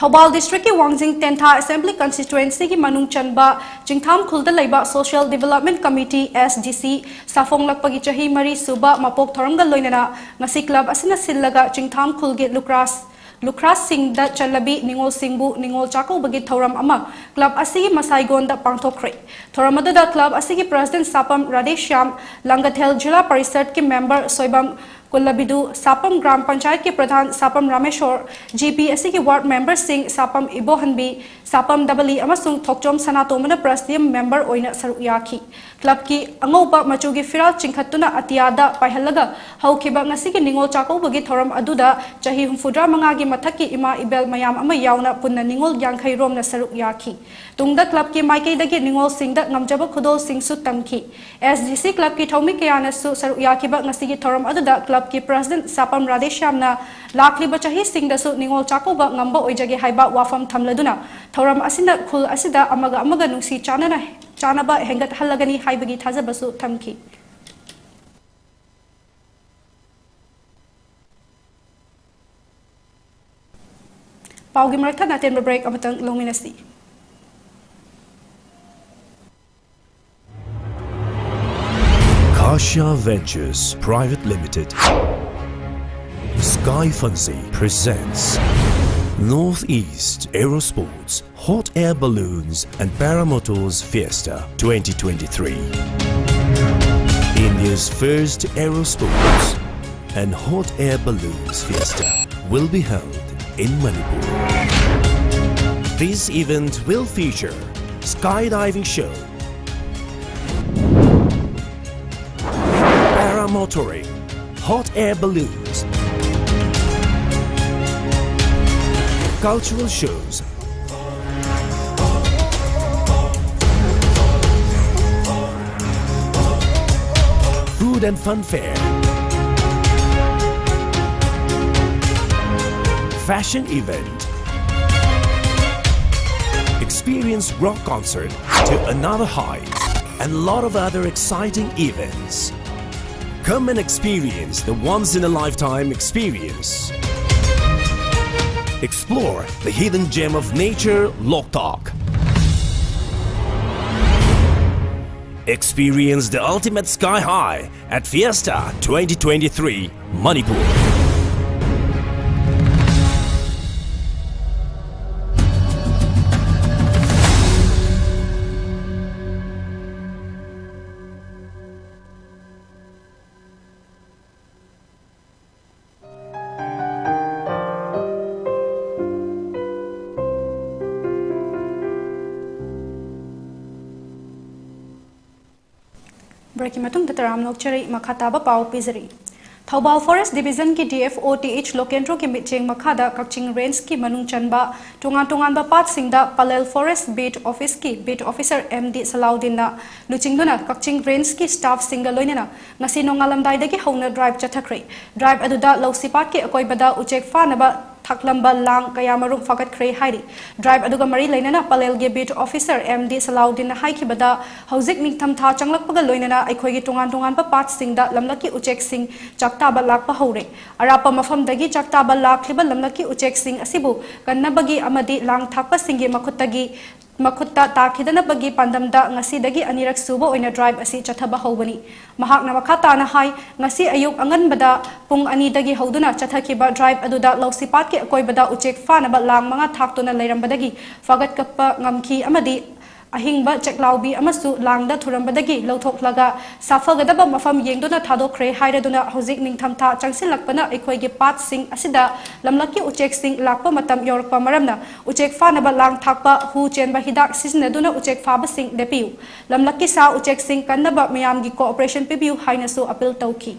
ꯊꯧꯕꯥꯜ ꯗꯤꯁꯇ꯭ꯔꯤꯛꯀꯤ ꯋꯥꯡꯖꯤꯡ ꯇꯦꯟꯊꯥ ꯑꯦꯁꯦꯝꯕ꯭ꯂꯤ ꯀꯟꯁꯇꯤꯇ꯭ꯋꯦꯟꯁꯤꯒꯤ ꯃꯅꯨꯡ ꯆꯟꯕ ꯆꯤꯡꯊꯥꯝꯈꯨꯜꯗ ꯂꯩꯕ social development committee, S D ꯁꯤ, ꯁꯥꯐꯣꯡꯂꯛꯄꯒꯤ ꯆꯍꯤ ꯃꯔꯤ ꯁꯨꯕ ꯃꯄꯣꯛ ꯊꯧꯔꯝꯒ ꯂꯣꯏꯅꯅ ꯉꯁꯤ ꯀ꯭ꯂꯕ ꯑꯁꯤꯅ ꯁꯤꯜꯂꯒ ꯆꯤꯡꯊꯥꯝꯈꯨꯜꯒꯤ ꯂꯨꯈ꯭ꯔꯥꯁ ꯂꯨꯈ꯭ꯔꯥꯁꯁꯤꯡꯗ ꯆꯠꯂꯕꯤ ꯅꯤꯉꯣꯜꯁꯤꯡꯕꯨ ꯅꯤꯉꯣꯜ ꯆꯥꯛꯀꯧꯕꯒꯤ ꯊꯧꯔꯝ ꯑꯃ ꯀ꯭ꯂꯕ ꯑꯁꯤꯒꯤ ꯃꯁꯥꯏꯒꯣꯟꯗ ꯄꯥꯡꯊꯣꯛꯈ꯭ꯔꯦ꯫ ꯊꯧꯔꯝ ꯑꯗꯨꯗ ꯀ꯭ꯂꯕ ꯑꯁꯤꯒꯤ ꯄ꯭ꯔꯦꯁꯤꯗꯦꯟꯠ ꯁꯥꯄꯝ ꯔꯥꯙꯦꯁ꯭ꯌꯥꯝ, ꯂꯥꯡꯒꯊꯦꯜ ꯖꯤꯂꯥ ꯄꯔꯤꯁꯠꯀꯤ ꯃꯦꯝꯕꯔ ꯁꯣꯏꯕꯝ ꯀꯨꯜꯂꯕꯤꯗꯨ, ꯁꯥꯄꯝ ꯒ꯭ꯔꯥꯝ ꯄꯟꯆꯥꯌꯠꯀꯤ ꯄ꯭ꯔꯙꯥꯟ ꯁꯥꯄꯝ ꯔꯥꯃꯦꯁꯣꯔ, ꯖꯤ ꯄꯤ ꯑꯁꯤꯒꯤ ꯋꯥꯔꯗ ꯃꯦꯝꯕꯔꯁꯤꯡ ꯁꯥꯄꯝ ꯏꯕꯣꯍꯟꯕꯤ, ꯁꯥꯄꯝ ꯗꯕꯂꯤ ꯑꯃꯁꯨꯡ ꯊꯣꯛꯆꯣꯝ ꯁꯅꯥꯇꯣꯝꯕꯅ ꯄ꯭ꯔꯦꯁꯤꯗꯤꯌꯝ ꯃꯦꯝꯕꯔ ꯑꯣꯏꯅ ꯁꯔꯨꯛ ꯌꯥꯈꯤ꯫ ꯀ꯭ꯂꯕꯀꯤ ꯑꯉꯧꯕ ꯃꯆꯨꯒꯤ ꯐꯤꯔꯥꯜ ꯆꯤꯡꯈꯠꯇꯨꯅ ꯑꯇꯤꯌꯥꯗ ꯄꯥꯏꯍꯜꯂꯒ ꯍꯧꯈꯤꯕ ꯉꯁꯤꯒꯤ ꯅꯤꯉꯣꯜ ꯆꯥꯛꯀꯧꯕꯒꯤ ꯊꯧꯔꯝ ꯑꯗꯨꯗ ꯆꯍꯤ ꯍꯨꯝꯐꯨꯇꯔꯥ ꯃꯉꯥꯒꯤ ꯃꯊꯛꯀꯤ ꯏꯃꯥ ꯏꯕꯦꯜ ꯃꯌꯥꯝ ꯑꯃ ꯌꯥꯎꯅ ꯄꯨꯟꯅ ꯅꯤꯉꯣꯜ ꯌꯥꯡꯈꯩ ꯔꯣꯝꯅ ꯁꯔꯨꯛ ꯌꯥꯈꯤ꯫ ꯇꯨꯡꯗ ꯀ꯭ꯂꯕꯀꯤ ꯃꯥꯏꯀꯩꯗꯒꯤ ꯅꯤꯉꯣꯜꯁꯤꯡꯗ ꯉꯝꯖꯕ ꯈꯨꯗꯣꯜꯁꯤꯡꯁꯨ ꯇꯝꯈꯤ꯫ ꯑꯦꯁ ꯗꯤ ꯁꯤ ꯀ꯭ꯂꯕꯀꯤ ꯊꯧꯃꯤ ꯀꯌꯥꯅꯁꯨ ꯁꯔꯨꯛ ꯌꯥꯈꯤꯕ ꯉꯁꯤꯒꯤ ꯊꯧꯔꯝ ꯑꯗꯨꯗ ꯀ꯭ꯂꯕꯀꯤ ꯄ꯭ꯔꯦꯁꯤꯗꯦꯟꯠ ꯁꯥꯄꯝ ꯔꯥꯙꯦꯁ꯭ꯌꯥꯝꯅ ꯂꯥꯛꯂꯤꯕ ꯆꯍꯤꯁꯤꯡꯗꯁꯨ ꯅꯤꯉꯣꯜ ꯆꯥꯛꯀꯧꯕ ꯉꯝꯕ ꯑꯣꯏꯖꯒꯦ ꯍꯥꯏꯕ ꯋꯥꯐꯝ ꯊꯝꯂꯗꯨꯅ ꯊꯧꯔꯝ ꯑꯁꯤꯅ ꯈꯨꯜ ꯑꯁꯤꯗ ꯑꯃꯒ ꯑꯃꯒ ꯅꯨꯡꯁꯤ ꯆꯥꯟꯅꯅ, ꯆꯥꯟꯅꯕ ꯍꯦꯟꯒꯠꯍꯜꯂꯒꯅꯤ ꯍꯥꯏꯕꯒꯤ ꯊꯥꯖꯕꯁꯨ ꯊꯝꯈꯤ꯫ ꯄꯥꯎꯒꯤ ꯃꯔꯛ ꯊꯠꯅ ꯑꯇꯦꯟꯕ break ꯑꯃꯇꯪ ꯂꯧꯃꯤꯟꯅꯁꯤ꯫ Kasha Ventures Private Limited, Sky Fancy presents Northeast Aerosports Hot Air Balloons and Paramotors Fiesta twenty twenty-three. India's first aerosports and hot air balloons fiesta will be held in Manipur. This event will feature skydiving show, paramotoring, hot air balloons, cultural shows, food and fun fair, fashion event, experience rock concert to another height, and lot of other exciting events. Come and experience the once in a lifetime experience. Explore the hidden gem of nature, Loktak. Experience the ultimate sky high at Fiesta twenty twenty-three, Manipur. Breakꯀꯤ ꯃꯇꯨꯡꯗ ꯇꯔꯥꯝꯅ ꯑꯣꯛꯆꯔꯤ꯫ ꯃꯈꯥ ꯇꯥꯕ ꯄꯥꯎ ꯄꯤꯖꯔꯤ꯫ Thoubal Forest Divisionꯒꯤ D F O Th Lokendroꯒꯤ ꯃꯤꯠꯌꯦꯡ ꯃꯈꯥꯗ ꯀꯛꯆꯤꯡ Rangeꯀꯤ ꯃꯅꯨꯡ ꯆꯟꯕ ꯇꯣꯉꯥꯟ ꯇꯣꯉꯥꯟꯕ ꯄꯥꯠꯁꯤꯡꯗ Palel Forest Beat Officeꯀꯤ Beat Officer M D ꯁꯂꯥꯎꯗꯤꯟꯅ ꯂꯨꯆꯤꯡꯗꯨꯅ ꯀꯛꯆꯤꯡ Rangeꯀꯤ staffꯁꯤꯡꯒ ꯂꯣꯏꯅꯅ ꯉꯁꯤ ꯅꯣꯡꯉꯥꯜꯂꯝꯗꯥꯏꯗꯒꯤ ꯍꯧꯅ drive ꯆꯠꯊꯈ꯭ꯔꯦ꯫ Drive ꯑꯗꯨꯗ ꯂꯧꯁꯤꯄꯥꯠꯀꯤ ꯑꯀꯣꯏꯕꯗ ꯎꯆꯦꯛ ꯐꯥꯅꯕ ꯊꯥꯛꯂꯝꯕ ꯂꯥꯡ ꯀꯌꯥꯃꯔꯨꯝ ꯐꯥꯒꯠꯈ꯭ꯔꯦ ꯍꯥꯏꯔꯤ꯫ ꯗ꯭ꯔꯥꯏꯚ ꯑꯗꯨꯒ ꯃꯔꯤ ꯂꯩꯅꯅ ꯄꯂꯦꯜꯒꯤ ꯕꯤꯠ ꯑꯣꯐꯤꯁꯔ ꯑꯦꯝ ꯗꯤ ꯁꯂꯥꯎꯗꯤꯟꯅ ꯍꯥꯏꯈꯤꯕꯗ, ꯍꯧꯖꯤꯛ ꯅꯤꯡꯊꯝꯊꯥ ꯆꯪꯂꯛꯄꯒ ꯂꯣꯏꯅꯅ ꯑꯩꯈꯣꯏꯒꯤ ꯇꯣꯉꯥꯟ ꯇꯣꯉꯥꯟꯕ ꯄꯥꯠꯁꯤꯡꯗ ꯂꯝꯂꯛꯀꯤ ꯎꯆꯦꯛꯁꯤꯡ ꯆꯥꯛꯇꯥꯕ ꯂꯥꯛꯄ ꯍꯧꯔꯦ꯫ ꯑꯔꯥꯞꯄ ꯃꯐꯝꯗꯒꯤ ꯆꯥꯛꯇꯥꯕ ꯂꯥꯛꯂꯤꯕ ꯂꯝꯂꯛꯀꯤ ꯎꯆꯦꯛꯁꯤꯡ ꯑꯁꯤꯕꯨ ꯀꯟꯅꯕꯒꯤ ꯑꯃꯗꯤ ꯂꯥꯡ ꯊꯥꯛꯄꯁꯤꯡꯒꯤ ꯃꯈꯨꯠꯇꯒꯤ ꯃꯈꯨꯠꯇ ꯇꯥꯈꯤꯗꯅꯕꯒꯤ ꯄꯥꯟꯗꯝꯗ ꯉꯁꯤꯗꯒꯤ ꯑꯅꯤꯔꯛ ꯁꯨꯕ ꯑꯣꯏꯅ ꯗ꯭ꯔꯥꯏꯚ ꯑꯁꯤ ꯆꯠꯊꯕ ꯍꯧꯕꯅꯤ꯫ ꯃꯍꯥꯛꯅ ꯃꯈꯥ ꯇꯥꯅ ꯍꯥꯏ, ꯉꯁꯤ ꯑꯌꯨꯛ ꯑꯉꯟꯕꯗ ꯄꯨꯡ ꯑꯅꯤꯗꯒꯤ ꯍꯧꯗꯨꯅ ꯆꯠꯊꯈꯤꯕ ꯗ꯭ꯔꯥꯏꯚ ꯑꯗꯨꯗ ꯂꯧꯁꯤꯄꯥꯠꯀꯤ ꯑꯀꯣꯏꯕꯗ ꯎꯆꯦꯛ ꯐꯥꯅꯕ ꯂꯥꯡ ꯃꯉꯥ ꯊꯥꯛꯇꯨꯅ ꯂꯩꯔꯝꯕꯗꯒꯤ ꯐꯥꯒꯠꯀꯠꯄ ꯉꯝꯈꯤ ꯑꯃꯗꯤ ꯑꯍꯤꯡꯕ ꯆꯦꯛꯂꯥꯎꯕꯤ ꯑꯃꯁꯨ ꯂꯥꯡꯗ ꯊꯨꯔꯝꯕꯗꯒꯤ ꯂꯧꯊꯣꯛꯂꯒ ꯁꯥꯐꯒꯗꯕ ꯃꯐꯝ ꯌꯦꯡꯗꯨꯅ ꯊꯥꯗꯣꯛꯈ꯭ꯔꯦ ꯍꯥꯏꯔꯗꯨꯅ, ꯍꯧꯖꯤꯛ ꯅꯤꯡꯊꯝꯊꯥ ꯆꯪꯁꯤꯜꯂꯛꯄꯅ ꯑꯩꯈꯣꯏꯒꯤ ꯄꯥꯠꯁꯤꯡ ꯑꯁꯤꯗ ꯂꯝꯂꯛꯀꯤ ꯎꯆꯦꯛꯁꯤꯡ ꯂꯥꯛꯄ ꯃꯇꯝ ꯌꯧꯔꯛꯄ ꯃꯔꯝꯅ ꯎꯆꯦꯛ ꯐꯥꯅꯕ ꯂꯥꯡ ꯊꯥꯛꯄ, ꯍꯨ ꯆꯦꯟꯕ ꯍꯤꯗꯥꯛ ꯁꯤꯖꯤꯟꯅꯗꯨꯅ ꯎꯆꯦꯛ ꯐꯥꯕꯁꯤꯡ ꯂꯦꯞꯄꯤꯌꯨ, ꯂꯝꯂꯛꯀꯤ ꯁꯥ ꯎꯆꯦꯛꯁꯤꯡ ꯀꯟꯅꯕ ꯃꯤꯌꯥꯝꯒꯤ cooperation ꯄꯤꯕꯤꯌꯨ ꯍꯥꯏꯅꯁꯨ appeal ꯇꯧꯈꯤ꯫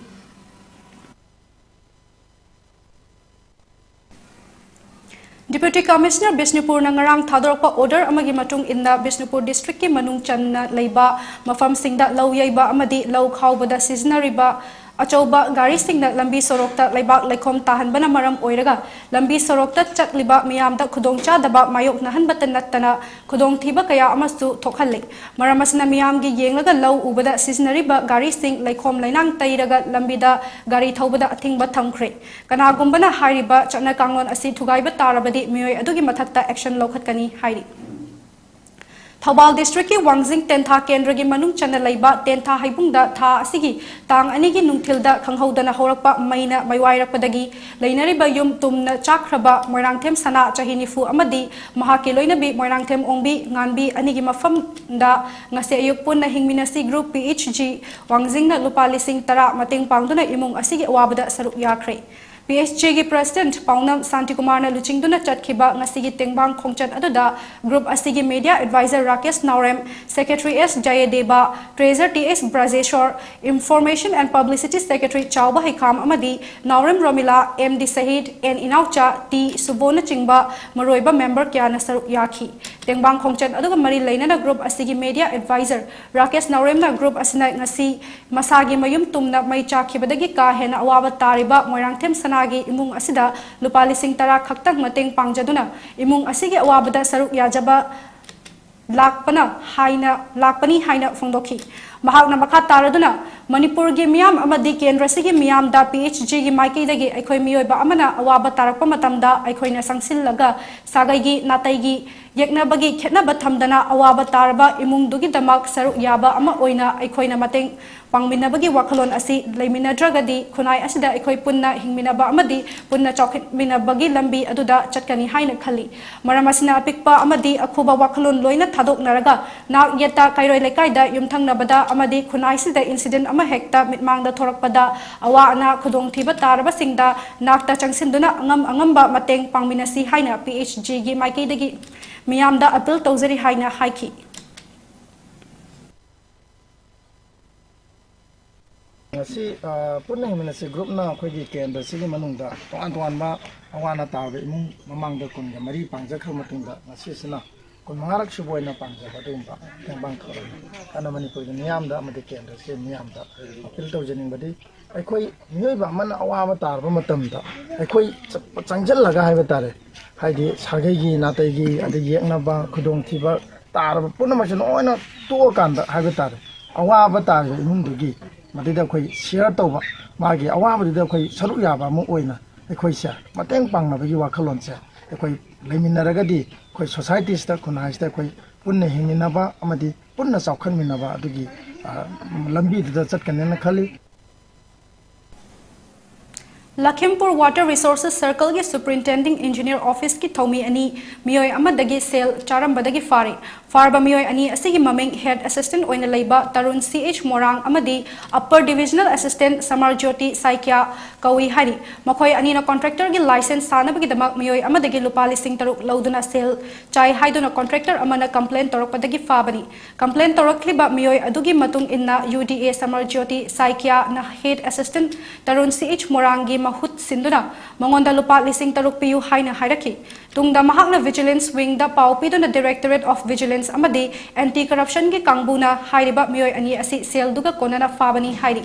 Deputy Commissioner ꯕꯤꯁꯅꯨꯄꯨꯔꯅ ꯉꯔꯥꯡ ꯊꯥꯗꯣꯔꯛꯄ order ꯑꯃꯒꯤ ꯃꯇꯨꯡ ꯏꯟꯅ, ꯕꯤꯁꯅꯨꯄꯨꯔ district ꯀꯤ ꯃꯅꯨꯡ ꯆꯟꯅ ꯂꯩꯕ ꯃꯐꯝꯁꯤꯡꯗ ꯂꯧ ꯌꯩꯕ ꯑꯃꯗꯤ ꯂꯧ ꯈꯥꯎꯕꯗ ꯁꯤꯖꯤꯟꯅꯔꯤꯕ ꯑꯆꯧꯕ ꯒꯥꯔꯤꯁꯤꯡꯅ ꯂꯝꯕꯤ ꯁꯣꯔꯣꯛꯇ ꯂꯩꯕꯥꯛ ꯂꯩꯈꯣꯝ ꯇꯥꯍꯟꯕꯅ ꯃꯔꯝ ꯑꯣꯏꯔꯒ, ꯂꯝꯕꯤ ꯁꯣꯔꯣꯛꯇ ꯆꯠꯂꯤꯕ ꯃꯤꯌꯥꯝꯗ ꯈꯨꯗꯣꯡꯆꯥꯗꯕ ꯃꯥꯌꯣꯛꯅꯍꯟꯕꯇ ꯅꯠꯇꯅ, ꯈꯨꯗꯣꯡꯊꯤꯕ ꯀꯌꯥ ꯑꯃꯁꯨ ꯊꯣꯛꯍꯜꯂꯤ꯫ ꯃꯔꯝ ꯑꯁꯤꯅ, ꯃꯤꯌꯥꯝꯒꯤ ꯌꯦꯡꯂꯒ ꯂꯧ ꯎꯕꯗ ꯁꯤꯖꯤꯟꯅꯔꯤꯕ ꯒꯥꯔꯤꯁꯤꯡ ꯂꯩꯈꯣꯝ ꯂꯩꯅꯥꯡ ꯇꯩꯔꯒ ꯂꯝꯕꯤꯗ ꯒꯥꯔꯤ ꯊꯧꯕꯗ ꯑꯊꯤꯡꯕ ꯊꯝꯈ꯭ꯔꯦ꯫ ꯀꯅꯥꯒꯨꯝꯕꯅ ꯍꯥꯏꯔꯤꯕ ꯆꯠꯅ ꯀꯥꯡꯂꯣꯟ ꯑꯁꯤ ꯊꯨꯒꯥꯏꯕ ꯇꯥꯔꯕꯗꯤ, ꯃꯤꯑꯣꯏ ꯑꯗꯨꯒꯤ ꯃꯊꯛꯇ action ꯂꯧꯈꯠꯀꯅꯤ ꯍꯥꯏꯔꯤ꯫ ꯊꯧꯕꯥꯜ district ꯀꯤ ꯋꯥꯡꯖꯤꯡ ꯇꯦꯟꯊꯥ ꯀꯦꯟꯗ꯭ꯔꯒꯤ ꯃꯅꯨꯡ ꯆꯟꯅ ꯂꯩꯕ ꯇꯦꯟꯊꯥ ꯍꯩꯕꯨꯡꯗ ꯊꯥ ꯑꯁꯤꯒꯤ ꯇꯥꯡ ꯑꯅꯤꯒꯤ ꯅꯨꯡꯊꯤꯜꯗ ꯈꯪꯍꯧꯗꯅ ꯍꯧꯔꯛꯄ ꯃꯩꯅ ꯃꯩꯋꯥꯏꯔꯛꯄꯗꯒꯤ ꯂꯩꯅꯔꯤꯕ ꯌꯨꯝ ꯇꯨꯝꯅ ꯆꯥꯛꯈ꯭ꯔꯕ ꯃꯣꯏꯔꯥꯡꯊꯦꯝ ꯁꯅꯥ, ꯆꯍꯤ ꯅꯤꯐꯨ, ꯑꯃꯗꯤ ꯃꯍꯥꯛꯀꯤ ꯂꯣꯏꯅꯕꯤ ꯃꯣꯏꯔꯥꯡꯊꯦꯝ ꯑꯣꯡꯕꯤ ꯉꯥꯟꯕꯤ ꯑꯅꯤꯒꯤ ꯃꯐꯝꯗ ꯉꯁꯤ ꯑꯌꯨꯛ ꯄꯨꯟꯅ ꯍꯤꯡꯃꯤꯟꯅꯁꯤ group P H G ꯋꯥꯡꯖꯤꯡꯅ ꯂꯨꯄꯥ ꯂꯤꯁꯤꯡ ꯇꯔꯥ ꯃꯇꯦꯡ ꯄꯥꯡꯗꯨꯅ ꯏꯃꯨꯡ ꯑꯁꯤꯒꯤ ꯑꯋꯥꯕꯗ ꯁꯔꯨꯛ ꯌꯥꯈ꯭ꯔꯦ꯫ P H G ꯒꯤ president ꯄꯥꯎꯅꯝ ꯁꯥꯟꯇꯤꯀꯨꯃꯥꯔꯅ ꯂꯨꯆꯤꯡꯗꯨꯅ ꯆꯠꯈꯤꯕ ꯉꯁꯤꯒꯤ ꯇꯦꯡꯕꯥꯡ ꯈꯣꯡꯆꯠ ꯑꯗꯨꯗ group ꯑꯁꯤꯒꯤ media advisor Rakesh Naorem, secretary S Jayadeva, treasurer T S ꯕ꯭ꯔꯖꯦꯁꯣꯔ, information and publicity secretary ꯆꯥꯎꯕ ꯍꯩꯈꯥꯝ ꯑꯃꯗꯤ ꯅꯥꯎꯔꯦꯝ ꯔꯣꯃꯤꯂꯥ, M D ꯁꯍꯤꯗ, N ꯏꯅꯥꯎꯆꯥ, T ꯁꯨꯕꯣꯅꯆꯤꯡꯕ ꯃꯔꯨꯑꯣꯏꯕ member ꯀꯌꯥꯅ ꯁꯔꯨꯛ ꯌꯥꯈꯤ꯫ ꯇꯦꯡꯕꯥꯡ ꯈꯣꯡꯆꯠ ꯑꯗꯨꯒ ꯃꯔꯤ ꯂꯩꯅꯅ group ꯑꯁꯤꯒꯤ media advisor ꯔꯥꯀꯦꯁ ꯅꯥꯎꯔꯦꯝꯅ group ꯑꯁꯤꯅ ꯉꯁꯤ ꯃꯁꯥꯒꯤ ꯃꯌꯨꯝ ꯇꯨꯝꯅ ꯃꯩ ꯆꯥꯛꯈꯤꯕꯗꯒꯤ ꯀꯥ ꯍꯦꯟꯅ ꯑꯋꯥꯕ ꯇꯥꯔꯤꯕ ꯃꯣꯏꯔꯥꯡꯊꯦꯝ ꯁꯅꯥ ꯀꯅꯥꯒꯤ ꯏꯃꯨꯡ ꯑꯁꯤꯗ ꯂꯨꯄꯥ ꯂꯤꯁꯤꯡ ꯇꯔꯥ ꯈꯛꯇꯪ ꯃꯇꯦꯡ ꯄꯥꯡꯖꯗꯨꯅ ꯏꯃꯨꯡ ꯑꯁꯤꯒꯤ ꯑꯋꯥꯕꯗ ꯁꯔꯨꯛ ꯌꯥꯖꯕ ꯂꯥꯛꯄꯅ ꯍꯥꯏꯅ, ꯂꯥꯛꯄꯅꯤ ꯍꯥꯏꯅ ꯐꯣꯡꯗꯣꯛꯈꯤ꯫ ꯃꯍꯥꯛꯅ ꯃꯈꯥ ꯇꯥꯔꯗꯨꯅ, ꯃꯅꯤꯄꯨꯔꯒꯤ ꯃꯤꯌꯥꯝ ꯑꯃꯗꯤ ꯀꯦꯟꯗ꯭ꯔꯁꯤꯒꯤ ꯃꯤꯌꯥꯝꯗ ꯄꯤ ꯑꯩꯆ ꯖꯤꯒꯤ ꯃꯥꯏꯀꯩꯗꯒꯤ ꯑꯩꯈꯣꯏ ꯃꯤꯑꯣꯏꯕ ꯑꯃꯅ ꯑꯋꯥꯕ ꯇꯥꯔꯛꯄ ꯃꯇꯝꯗ ꯑꯩꯈꯣꯏꯅ ꯆꯪꯁꯤꯜꯂꯒ ꯁꯥꯒꯩꯒꯤ, ꯅꯥꯇꯩꯒꯤ ꯌꯦꯛꯅꯕꯒꯤ ꯈꯦꯠꯅꯕ ꯊꯝꯗꯅ ꯑꯋꯥꯕ ꯇꯥꯔꯕ ꯏꯃꯨꯡꯗꯨꯒꯤꯗꯃꯛ ꯁꯔꯨꯛ ꯌꯥꯕ ꯑꯃ ꯑꯣꯏꯅ ꯑꯩꯈꯣꯏꯅ ꯃꯇꯦꯡ ꯄꯥꯡꯃꯤꯟꯅꯕꯒꯤ ꯋꯥꯈꯜꯂꯣꯟ ꯑꯁꯤ ꯂꯩꯃꯤꯟꯅꯗ꯭ꯔꯒꯗꯤ ꯈꯨꯟꯅꯥꯏ ꯑꯁꯤꯗ ꯑꯩꯈꯣꯏ ꯄꯨꯟꯅ ꯍꯤꯡꯃꯤꯟꯅꯕ ꯑꯃꯗꯤ ꯄꯨꯟꯅ ꯆꯥꯎꯈꯠꯃꯤꯟꯅꯕꯒꯤ ꯂꯝꯕꯤ ꯑꯗꯨꯗ ꯆꯠꯀꯅꯤ ꯍꯥꯏꯅ ꯈꯜꯂꯤ꯫ ꯃꯔꯝ ꯑꯁꯤꯅ ꯑꯄꯤꯛꯄ ꯑꯃꯗꯤ ꯑꯈꯨꯕ ꯋꯥꯈꯜꯂꯣꯟ ꯂꯣꯏꯅ ꯊꯥꯗꯣꯛꯅꯔꯒ ꯅꯥꯛ ꯌꯦꯠꯇ ꯀꯩꯔꯣꯏ ꯂꯩꯀꯥꯏꯗ ꯌꯨꯝꯊꯪꯅꯕꯗ ꯑꯃꯗꯤ ꯈꯨꯟꯅꯥꯏꯁꯤꯗ incident ꯑꯃ ꯍꯦꯛꯇ ꯃꯤꯠꯃꯥꯡꯗ ꯊꯣꯔꯛꯄꯗ ꯑꯋꯥ ꯑꯅꯥ ꯈꯨꯗꯣꯡꯊꯤꯕ ꯇꯥꯔꯕꯁꯤꯡꯗ ꯅꯥꯛꯇ ꯆꯪꯁꯤꯟꯗꯨꯅ ꯑꯉꯝ ꯑꯉꯝꯕ ꯃꯇꯦꯡ ꯄꯥꯡꯃꯤꯟꯅꯁꯤ ꯍꯥꯏꯅ ꯄꯤ ꯑꯩꯆ ꯖꯤꯒꯤ ꯃꯥꯏꯀꯩꯗꯒꯤ ꯃꯤꯌꯥꯝꯗ appeal ꯇꯧꯖꯔꯤ ꯍꯥꯏꯅ ꯍꯥꯏꯈꯤ꯫ ꯉꯁꯤ, ꯑ, ꯄꯨꯟꯅ ꯍꯤꯡꯃꯤꯟꯅꯁꯤ ꯒ꯭ꯔꯨꯞꯅ ꯑꯩꯈꯣꯏꯒꯤ ꯀꯦꯟꯗ꯭ꯔꯁꯤꯒꯤ ꯃꯅꯨꯡꯗ ꯇꯣꯉꯥꯟ ꯇꯣꯉꯥꯟꯕ ꯑꯋꯥ ꯑꯅꯥ ꯇꯥꯔꯕ ꯏꯃꯨꯡ ꯃꯃꯥꯡꯗ ꯀꯨꯟꯒ ꯃꯔꯤ ꯄꯥꯡꯖꯈ꯭ꯔꯕ ꯃꯇꯨꯡꯗ, ꯉꯁꯤꯁꯤꯅ ꯀꯨꯟꯃꯉꯥꯔꯛ ꯁꯨꯕ ꯑꯣꯏꯅ ꯄꯥꯡꯖꯕ ꯑꯗꯨꯒꯨꯝꯕ ꯇꯦꯡꯕꯥꯡ ꯊꯧꯔꯝꯅꯤ꯫ ꯑꯗꯨꯅ ꯃꯅꯤꯄꯨꯔꯒꯤ ꯃꯤꯌꯥꯝꯗ ꯑꯃꯗꯤ ꯀꯦꯟꯗ꯭ꯔꯁꯤꯒꯤ ꯃꯤꯌꯥꯝꯗ appeal ꯇꯧꯖꯅꯤꯡꯕꯗꯤ, ꯑꯩꯈꯣꯏ ꯃꯤꯑꯣꯏꯕ ꯑꯃꯅ ꯑꯋꯥꯕ ꯇꯥꯔꯕ ꯃꯇꯝꯗ ꯑꯩꯈꯣꯏ ꯆ-, ꯆꯪꯁꯤꯜꯂꯒ ꯍꯥꯏꯕ ꯇꯥꯔꯦ, ꯍꯥꯏꯗꯤ ꯁꯥꯒꯩꯒꯤ, ꯅꯥꯇꯩꯒꯤ, ꯑꯗꯒꯤ ꯌꯦꯛꯅꯕ, ꯈꯨꯗꯣꯡꯊꯤꯕ ꯇꯥꯔꯕ ꯄꯨꯝꯅꯃꯛꯁꯦ ꯂꯣꯏꯅ ꯇꯣꯛꯑꯀꯥꯟꯗ ꯍꯥꯏꯕ ꯇꯥꯔꯦ, ꯑꯋꯥꯕ ꯇꯥꯔꯤꯕ ꯏꯃꯨꯡꯗꯨꯒꯤ ꯃꯗꯨꯗ ꯑꯩꯈꯣꯏ share ꯇꯧꯕ, ꯃꯥꯒꯤ ꯑꯋꯥꯕꯗꯨꯗ ꯑꯩꯈꯣꯏ ꯁꯔꯨꯛ ꯌꯥꯕ ꯑꯃ ꯑꯣꯏꯅ ꯑꯩꯈꯣꯏꯁꯦ ꯃꯇꯦꯡ ꯄꯥꯡꯅꯕꯒꯤ ꯋꯥꯈꯜꯂꯣꯟꯁꯦ ꯑꯩꯈꯣꯏ ꯂꯩꯃꯤꯟꯅꯔꯒꯗꯤ ꯑꯩꯈꯣꯏ societyꯁꯤꯗ, ꯈꯨꯟꯅꯥꯏꯁꯤꯗ ꯑꯩꯈꯣꯏ ꯄꯨꯟꯅ ꯍꯤꯡꯃꯤꯟꯅꯕ ꯑꯃꯗꯤ ꯄꯨꯟꯅ ꯆꯥꯎꯈꯠꯃꯤꯟꯅꯕ ꯑꯗꯨꯒꯤ, ꯑ, ꯂꯝꯕꯤꯗꯨꯗ ꯆꯠꯀꯅꯦꯅ ꯈꯜꯂꯤ꯫ Lakhimpur Water Resources Circleꯒꯤ Superintending Engineer Officeꯀꯤ ꯊꯧꯃꯤ ꯑꯅꯤ ꯃꯤꯑꯣꯏ ꯑꯃꯗꯒꯤ ꯁꯦꯜ ꯆꯥꯔꯝꯕꯗꯒꯤ ꯐꯥꯔꯦ꯫ ꯐꯥꯔꯕ ꯃꯤꯑꯣꯏ ꯑꯅꯤ ꯑꯁꯤꯒꯤ ꯃꯃꯤꯡ Head Assistant ꯑꯣꯏꯅ ꯂꯩꯕ ꯇꯔꯨꯟ ꯁꯤ ꯑꯩꯆ ꯃꯣꯔꯥꯡ ꯑꯃꯗꯤ Upper Divisional Assistant ꯁꯃꯔ ꯖ꯭ꯌꯣꯇꯤ ꯁꯥꯏꯀ꯭ꯌꯥ ꯀꯧꯏ ꯍꯥꯏꯔꯤ꯫ ꯃꯈꯣꯏ ꯑꯅꯤꯅ contractorꯒꯤ license ꯁꯥꯅꯕꯒꯤꯗꯃꯛ ꯃꯤꯑꯣꯏ ꯑꯃꯗꯒꯤ ꯂꯨꯄꯥ ꯂꯤꯁꯤꯡ ꯇꯔꯨꯛ ꯂꯧꯗꯨꯅ ꯁꯦꯜ ꯆꯥꯏ ꯍꯥꯏꯗꯨꯅ contractor ꯑꯃꯅ complain ꯇꯧꯔꯛꯄꯗꯒꯤ ꯐꯥꯕꯅꯤ꯫ Complain ꯇꯧꯔꯛꯂꯤꯕ ꯃꯤꯑꯣꯏ ꯑꯗꯨꯒꯤ ꯃꯇꯨꯡ ꯏꯟꯅ ꯌꯨ ꯗꯤ ꯑꯦ ꯁꯃꯔ ꯖ꯭ꯌꯣꯇꯤ ꯁꯥꯏꯀ꯭ꯌꯥꯅ Head Assistant ꯇꯔꯨꯟ ꯁꯤ ꯑꯩꯆ ꯃꯣꯔꯥꯡꯒꯤ ꯃꯍꯨꯠ ꯁꯤꯟꯗꯨꯅ ꯃꯉꯣꯟꯗ ꯂꯨꯄꯥ ꯂꯤꯁꯤꯡ ꯇꯔꯨꯛ ꯄꯤꯌꯨ ꯍꯥꯏꯅ ꯍꯥꯏꯔꯛꯈꯤ꯫ ꯇꯨꯡꯗ ꯃꯍꯥꯛꯅ Vigilance Wingꯗ ꯄꯥꯎ ꯄꯤꯗꯨꯅ Directorate of Vigilance ꯑꯃꯗꯤ Anti Corruptionꯒꯤ ꯀꯥꯡꯕꯨꯅ ꯍꯥꯏꯔꯤꯕ ꯃꯤꯑꯣꯏ ꯑꯅꯤ ꯑꯁꯤ ꯁꯦꯜꯗꯨꯒ ꯀꯣꯟꯅꯅ ꯐꯥꯕꯅꯤ ꯍꯥꯏꯔꯤ꯫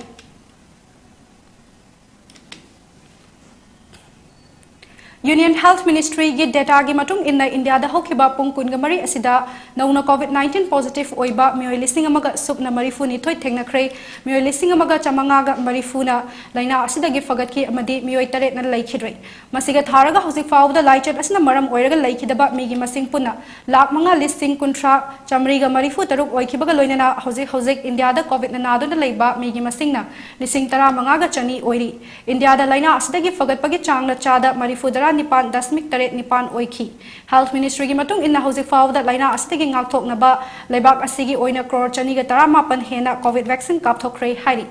Union Health Ministry ꯒꯤ data ꯒꯤ ꯃꯇꯨꯡ ꯏꯟꯅ, ꯏꯟꯗꯤꯌꯥꯗ ꯍꯧꯈꯤꯕ ꯄꯨꯡ ꯀꯨꯟꯒ ꯃꯔꯤ ꯑꯁꯤꯗ ꯅꯧꯅ COVID nineteen positive ꯑꯣꯏꯕ ꯃꯤꯑꯣꯏ ꯂꯤꯁꯤꯡ ꯑꯃꯒ ꯁꯨꯞꯅ ꯃꯔꯤꯐꯨ ꯅꯤꯊꯣꯏ ꯊꯦꯡꯅꯈ꯭ꯔꯦ꯫ ꯃꯤꯑꯣꯏ ꯂꯤꯁꯤꯡ ꯑꯃꯒ ꯆꯥꯃꯉꯥꯒ ꯃꯔꯤꯐꯨꯅ ꯂꯥꯏꯅꯥ ꯑꯁꯤꯗꯒꯤ ꯐꯒꯠꯈꯤ ꯑꯃꯗꯤ ꯃꯤꯑꯣꯏ ꯇꯔꯦꯠꯅ ꯂꯩꯈꯤꯗ꯭ꯔꯦ꯫ ꯃꯁꯤꯒ ꯊꯥꯔꯒ ꯍꯧꯖꯤꯛ ꯐꯥꯎꯕꯗ ꯂꯥꯏꯆꯠ ꯑꯁꯤꯅ ꯃꯔꯝ ꯑꯣꯏꯔꯒ ꯂꯩꯈꯤꯗꯕ ꯃꯤꯒꯤ ꯃꯁꯤꯡ ꯄꯨꯟꯅ ꯂꯥꯈ ꯃꯉꯥ ꯂꯤꯁꯤꯡ ꯀꯨꯟꯊ꯭ꯔꯥ ꯆꯥꯃꯔꯤꯒ ꯃꯔꯤꯐꯨ ꯇꯔꯨꯛ ꯑꯣꯏꯈꯤꯕꯒ ꯂꯣꯏꯅꯅ ꯍꯧꯖꯤꯛ ꯍꯧꯖꯤꯛ ꯏꯟꯗꯤꯌꯥꯗ COVID ꯅ ꯅꯥꯗꯨꯅ ꯂꯩꯕ ꯃꯤꯒꯤ ꯃꯁꯤꯡꯅ ꯂꯤꯁꯤꯡ ꯇꯔꯥꯃꯉꯥꯒ ꯆꯅꯤ ꯑꯣꯏꯔꯤ꯫ ꯏꯟꯗꯤꯌꯥꯗ ꯂꯥꯏꯅꯥ ꯑꯁꯤꯗꯒꯤ ꯐꯒꯠꯄꯒꯤ ꯆꯥꯡꯅ ꯆꯥꯗ ꯃꯔꯤꯐꯨ ꯇꯔꯥ ꯅꯤꯄꯥꯟ ꯗꯁꯃꯤꯛ ꯇꯔꯦꯠ ꯅꯤꯄꯥꯟ ꯑꯣꯏꯈꯤ꯫ Health Ministry ꯒꯤ ꯃꯇꯨꯡ ꯏꯟꯅ, ꯍꯧꯖꯤꯛ ꯐꯥꯎꯕꯗ ꯂꯥꯏꯅꯥ ꯑꯁꯤꯗꯒꯤ ꯉꯥꯛꯊꯣꯛꯅꯕ ꯂꯩꯕꯥꯛ ꯑꯁꯤꯒꯤ ꯑꯣꯏꯅ ꯀ꯭ꯔꯣꯔ ꯆꯅꯤꯒ ꯇꯔꯥꯃꯥꯄꯟ ꯍꯦꯟꯅ COVID vaccine ꯀꯥꯞꯊꯣꯛꯈ꯭ꯔꯦ ꯍꯥꯏꯔꯤ꯫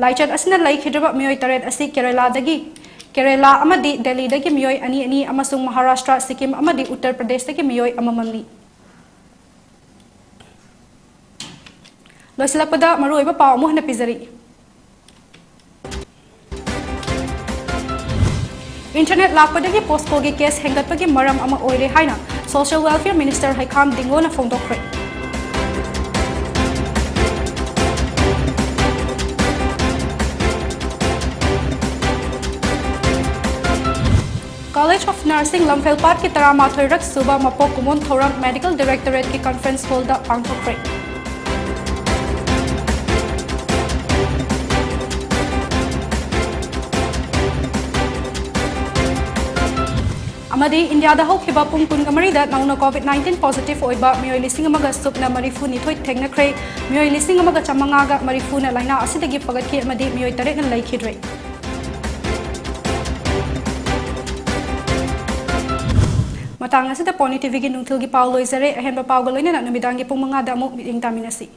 ꯂꯥꯏꯆꯠ ꯑꯁꯤꯅ ꯂꯩꯈꯤꯗ꯭ꯔꯕ ꯃꯤꯑꯣꯏ ꯇꯔꯦꯠ ꯑꯁꯤ ꯀꯦꯔꯦꯂꯥꯗꯒꯤ, ꯀꯦꯔꯦꯂꯥ ꯑꯃꯗꯤ ꯗꯦꯜꯂꯤꯗꯒꯤ ꯃꯤꯑꯣꯏ ꯑꯅꯤ ꯑꯅꯤ ꯑꯃꯁꯨꯡ ꯃꯍꯥꯔꯥꯁꯇ꯭ꯔ, ꯁꯤꯛꯀꯤꯝ ꯑꯃꯗꯤ ꯎꯠꯇꯔ ꯄ꯭ꯔꯗꯦꯁꯇꯒꯤ ꯃꯤꯑꯣꯏ ꯑꯃꯃꯝꯅꯤ꯫ ꯂꯣꯏꯁꯤꯜꯂꯛꯄꯗ ꯃꯔꯨꯑꯣꯏꯕ ꯄꯥꯎ ꯑꯃꯨꯛ ꯍꯟꯅ ꯄꯤꯖꯔꯤ꯫ Internet ꯂꯥꯛꯄꯗꯒꯤ POCSO ꯒꯤ case ꯍꯦꯟꯒꯠꯄꯒꯤ ꯃꯔꯝ ꯑꯃ ꯑꯣꯏꯔꯦ ꯍꯥꯏꯅ Social Welfare Minister ꯍꯩꯈꯥꯝ ꯗꯤꯡꯒꯣꯅ ꯐꯣꯡꯗꯣꯛꯈ꯭ꯔꯦ꯫ College of Nursing ꯂꯝꯐꯦꯜꯄꯥꯠꯀꯤ ꯇꯔꯥꯃꯥꯊꯣꯏꯔꯛ ꯁꯨꯕ ꯃꯄꯣꯛ ꯀꯨꯝꯑꯣꯟ ꯊꯧꯔꯝ Medical Directorate ꯀꯤ conference hall ꯗ ꯄꯥꯡꯊꯣꯛꯈ꯭ꯔꯦ꯫ ꯑꯃꯗꯤ ꯏꯟꯗꯤꯌꯥꯗ ꯍꯧꯈꯤꯕ ꯄꯨꯡ ꯀꯨꯟꯒ ꯃꯔꯤꯗ ꯅꯧꯅ COVID nineteen positive ꯑꯣꯏꯕ ꯃꯤꯑꯣꯏ ꯂꯤꯁꯤꯡ ꯑꯃꯒ ꯁꯨꯞꯅ ꯃꯔꯤꯐꯨ ꯅꯤꯊꯣꯏ ꯊꯦꯡꯅꯈ꯭ꯔꯦ꯫ ꯃꯤꯑꯣꯏ ꯂꯤꯁꯤꯡ ꯑꯃꯒ ꯆꯥꯃꯉꯥꯒ ꯃꯔꯤꯐꯨꯅ ꯂꯥꯏꯅꯥ ꯑꯁꯤꯗꯒꯤ ꯐꯒꯠꯈꯤ ꯑꯃꯗꯤ ꯃꯤꯑꯣꯏ ꯇꯔꯦꯠꯅ ꯂꯩꯈꯤꯗ꯭ꯔꯦ꯫ ꯃꯇꯥꯡ ꯑꯁꯤꯗ Pony TV ꯒꯤ ꯅꯨꯡꯊꯤꯜꯒꯤ ꯄꯥꯎ ꯂꯣꯏꯖꯔꯦ꯫ ꯑꯍꯦꯟꯕ ꯄꯥꯎꯒ ꯂꯣꯏꯅꯅ ꯅꯨꯃꯤꯗꯥꯡꯒꯤ ꯄꯨꯡ ꯃꯉꯥꯗ ꯑꯃꯨꯛ ꯃꯤꯠꯌꯦꯡ ꯇꯥꯃꯤꯟꯅꯁꯤ꯫